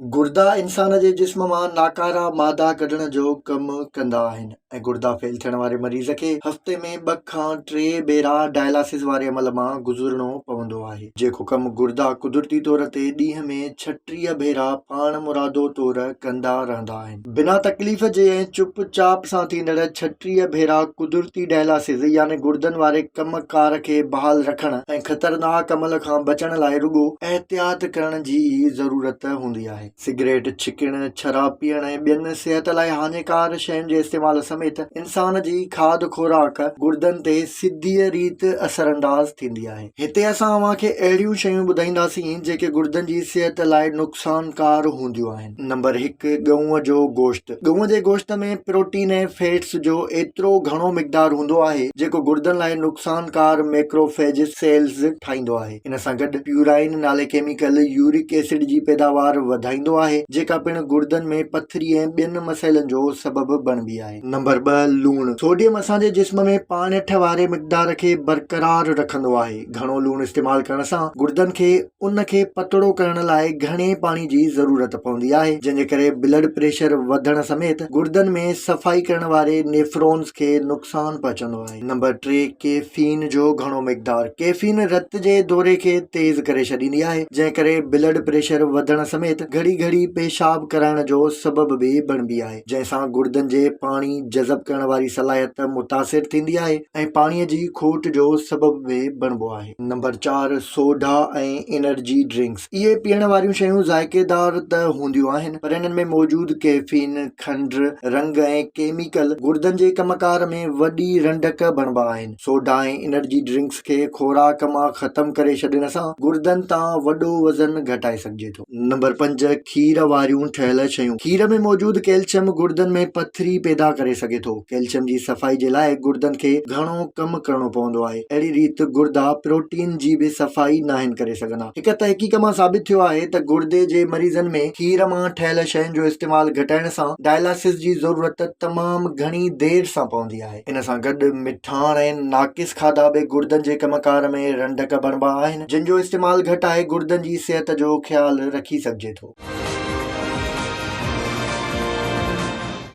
گردا انسان جي جسم مان ناڪاره مادا ڪڍڻ جو ڪم ڪندا آهن ۽ گردا فيل ٿيڻ واري مريض کي هفتي ۾ ٻه کان ٽي ڀيرا ڊائلاسز واري عمل مان گذرڻو پوندو آهي جيڪو ڪم گردا قدرتي طور تي ڏينهن ۾ 36 ڀيرا پاڻمرادو طور ڪندا رهندا آهن. بنا تڪليف جي ۽ چپ چاپ سان ٿيندڙ 36 ڀيرا قدرتي ڊائلاسز يعني گردن واري ڪم ڪار کي بحال رکڻ ۽ خطرناڪ عمل کان بچڻ لاء رڳو احتياط ڪرڻ جي ئي ضرورت هوندي آهي. سگريٽ ڇڪڻ، شراب پيئڻ ۽ ٻين صحت لاء هاڃيڪار شين جي استعمال سميت انسان جي کاڌ خوراڪ گردن تي سڌيء ريت اثرانداز ٿيندي آهي. هتي اسان اوهان کي اهڙيون شيون ٻڌائينداسين جيڪي گردن جي صحت لاء نقصانڪار هونديون آهن. نمبر هڪ، ڳئون جو گوشت، ڳئون جي گوشت ۾ پروٽين ۽ فيٽس جو ايترو گهڻو مقدار هوندو آهي جيڪو گردن لاء نقصانڪار ميڪروفيج سيلز ٺاهيندو آهي. ان سان گڏ پيورائن نالي ڪيميڪل يورڪ ايسڊ جي پيداوار وڌائيندو آهي جيڪا پڻ گردن ۾ پٿري ۽ ٻين مسئلن جو سبب بڻبي آهي. نمبر 2 لوڻ، سوڊيم اسان جي جسم ۾ پاڻيٺ واري مقدار کي برقرار رکندو آهي. گهڻو لوڻ استعمال ڪرڻ سان گردن کي ان کي پتڙو ڪرڻ لاء گهڻي پاڻي جي ضرورت پوندي آهي جنهن جي ڪري بلڊ پريشر وڌڻ سميت گردن ۾ صفائي ڪرڻ واري نيفرونز کي نقصان پهچندو آهي. نمبر 3 ڪيفين جو گهڻو مقدار، ڪيفين رت جي دوري کي تيز ڪري ڇڏيندي آهي جنهن ڪري بلڊ پريشر وڌڻ سميت گهڙي گهڙي پيشاب ڪرائڻ جو سبب به بڻبي آهي جنهن سان گردن جي پاڻي جذب ڪرڻ واري صلاحيت متاثر ٿيندي آهي ۽ پاڻي جي کوٽ جو سبب به بڻبو آهي. نمبر 4 سوڍا ۽ انرجي ڊرنڪس، اهي پيئڻ واريون شيون ذائقيدار ته هونديون آهن پر انهن ۾ موجود ڪيفين، کنڊ، رنگ ۽ ڪيميڪل گردن جي ڪم ڪار ۾ وڏي رنڊڪ بڻبا آهن. سوڊا ۽ انرجي ڊرنڪس کي خوراڪ مان ختم ڪري ڇڏڻ سان گردن تان وڏو وزن گهٽائي سگهجي ٿو. نمبر 5 کير واريون ٺهيل شيون کير ۾ موجود ڪيلشم گردن ۾ پٿري پيدا ڪري سگهي ٿو. ڪيلشم جي صفائي جي لاء گردن کي گهڻو ڪم ڪرڻو پوندو آهي. اهڙي ريت گردا پروٽين جي به صفائي ناهن ڪري سگهندا. هڪ تحقيق مان ثابت ٿيو آهي ته گردي جي مريضن ۾ کير مان ٺهيل شين جو استعمال گهٽائڻ سان ڊائلاسز جي ضرورت تمام گهڻي دير سان پوندي آهي. ان سان گڏ مٺاڻ ۽ ناقص کاڌا به گردن جي ڪم ڪار ۾ رنڊڪ بڻبا آهن جن جو استعمال گهٽائي گردن جي صحت جو خيال رکي سگهجي ٿو.